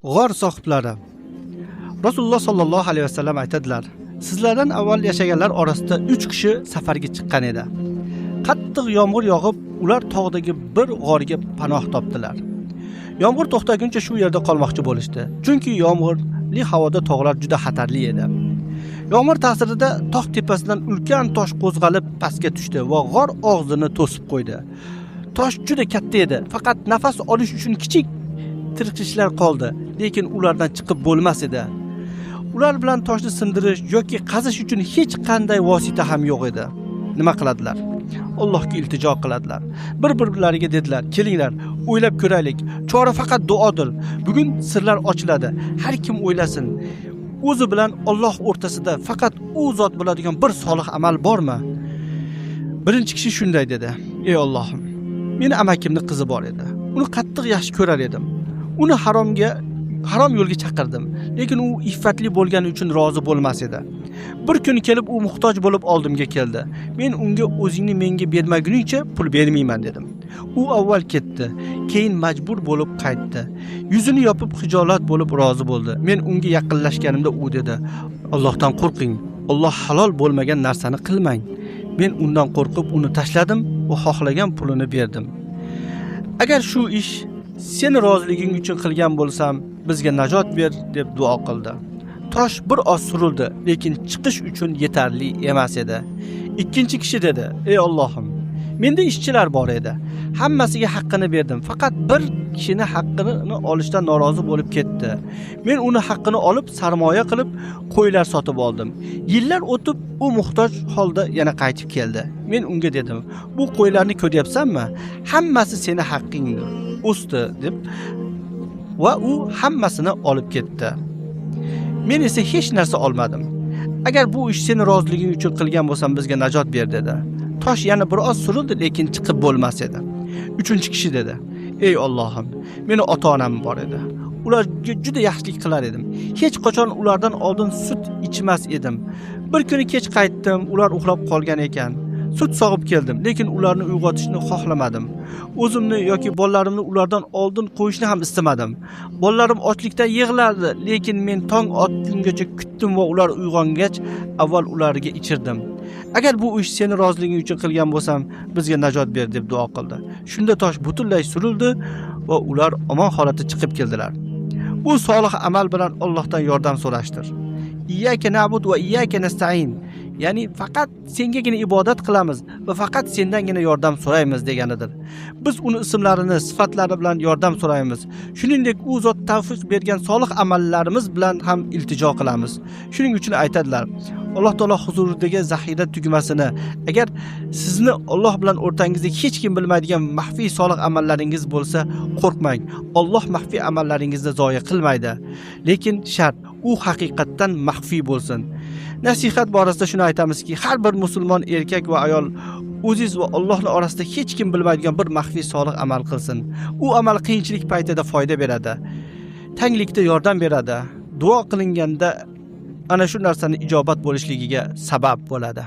G'or sohiblari. Rasululloh sollallohu alayhi vasallam aytadilar: Sizlardan avval yashaganlar orasida 3 kishi safarga chiqqan edi. Qattiq yomg'ir yog'ib, ular tog'dagi bir g'orga panoh topdilar. Yomg'ir to'xtaguncha shu yerda qolmoqchi bo'lishdi. Chunki yomg'irli havoda tog'lar juda xatarli edi. Yomg'ir ta'sirida tog' tepasidan ulkan tosh qo'zg'alib pastga tushdi va g'or og'zini to'sib qo'ydi. Tosh juda katta edi, faqat nafas olish uchun kichik tirqishlar qoldi, lekin ulardan chiqib bo'lmas edi. Ular bilan toshni sindirish yoki qazish uchun hech qanday vosita ham yo'q edi. Nima qiladilar? Allohga iltijo qiladilar. Bir-birlariga dedilar: "Kelinglar, o'ylab ko'raylik. Chora faqat duodir. Bugun sirlar ochiladi. Har kim o'ylasin. O'zi bilan Alloh o'rtasida faqat u zot biladigan bir solih amal bormi?" Birinchi kishi shunday dedi: "Ey Allohim, meni amakimning qizi bor edi. Uni qattiq yaxshi ko'rar edim. Uni harom yo'lga chaqirdim, lekin u iffatli bo'lgani uchun rozi bo'lmas edi. Bir kun kelib u muhtoj bo'lib oldimga keldi. Men unga o'zingni menga bermaguningcha pul bermayman dedim. U avval ketdi, keyin majbur bo'lib qaytdi. Yuzini yopib xijolat bo'lib rozi bo'ldi. Men unga yaqinlashganimda u dedi: Allohdan qo'rqing. Alloh halol bo'lmagan narsani qilmang. Men undan qo'rqib uni tashladim va xohlagan pulini berdim. Agar shu ish seni roziliging uchun qilgan bo'lsam, bizga najot ber" deb duo qildi. Tosh bir oz surildi, lekin chiqish uchun yetarli emas edi. Ikkinchi kishi dedi: "Ey Allohim, menda ishchilar bor edi. Hammasiga haqqini berdim. Faqat bir kishini haqqini olishdan norozi bo'lib ketdi. Men uni haqqini olib, sarmoya qilib, qo'ylar sotib oldim. Yillar o'tib, u muhtoj holda yana qaytib keldi. Men unga dedim: Bu qo'ylarni ko'ryapsanmi? Hammasi seni haqqingdir. O'sdi" deb va u hammasini olib ketdi. Men esa hech narsa olmadim. Agar bu ish seni roziliging uchun qilgan bo'lsam, bizga najot ber" dedi. Tosh yana bir oz surildi, lekin chiqib bo'lmas edi. Uchinchi kishi dedi: "Ey Allohim, meni ota-onam bor edi. Ularga juda yaxshilik qilar edim. Hech qachon ulardan oldin sut ichmas edim. Bir kuni kech qaytdim, ular uxlab qolgan ekan. Sut sog'ib keldim, lekin ularni uyg'otishni xohlamadim. O'zimni yoki bolalarimni ulardan oldin qo'yishni ham istamadim. Bolalarim ochlikdan yig'lardi, lekin men tong otgungacha kutdim va ular uyg'ongach avval ularga ichirdim. Agar bu ish seni roziliging uchun qilgan bo'lsam, bizga najot ber" deb duo qildi. Shunda tosh butunlay surildi va ular omon holatda chiqib keldilar. Bu solih amal bilan Allohdan yordam so'rashdir. Iyyaka na'budu va iyyaka nasta'in, ya'ni faqat sengagina ibodat qilamiz va faqat sendangina yordam so'raymiz deganidir. Biz uni ismlarini, sifatlari bilan yordam so'raymiz. Shuningdek, u zot tavfiq bergan solih amallarimiz bilan ham iltijo qilamiz. Shuning uchun aytadilar: Alloh taolo huzuridagi zaxira tugmasini, agar sizni Alloh bilan o'rtangizda hech kim bilmaydigan maxfiy solih amallaringiz bo'lsa, qo'rqmang. Alloh maxfiy amallaringizni zoya qilmaydi. Lekin shart, u haqiqatdan maxfiy bo'lsin. Nasihat borasida shuni aytamizki, har bir musulmon erkak va ayol o'ziz va Allohning orasida hech kim bilmaydigan bir maxfiy solih amal qilsin. U amal qiyinchilik paytida foyda beradi. Tanglikda yordam beradi. Duo qilinganda ana shu narsani ijobat bo'lishligiga sabab bo'ladi.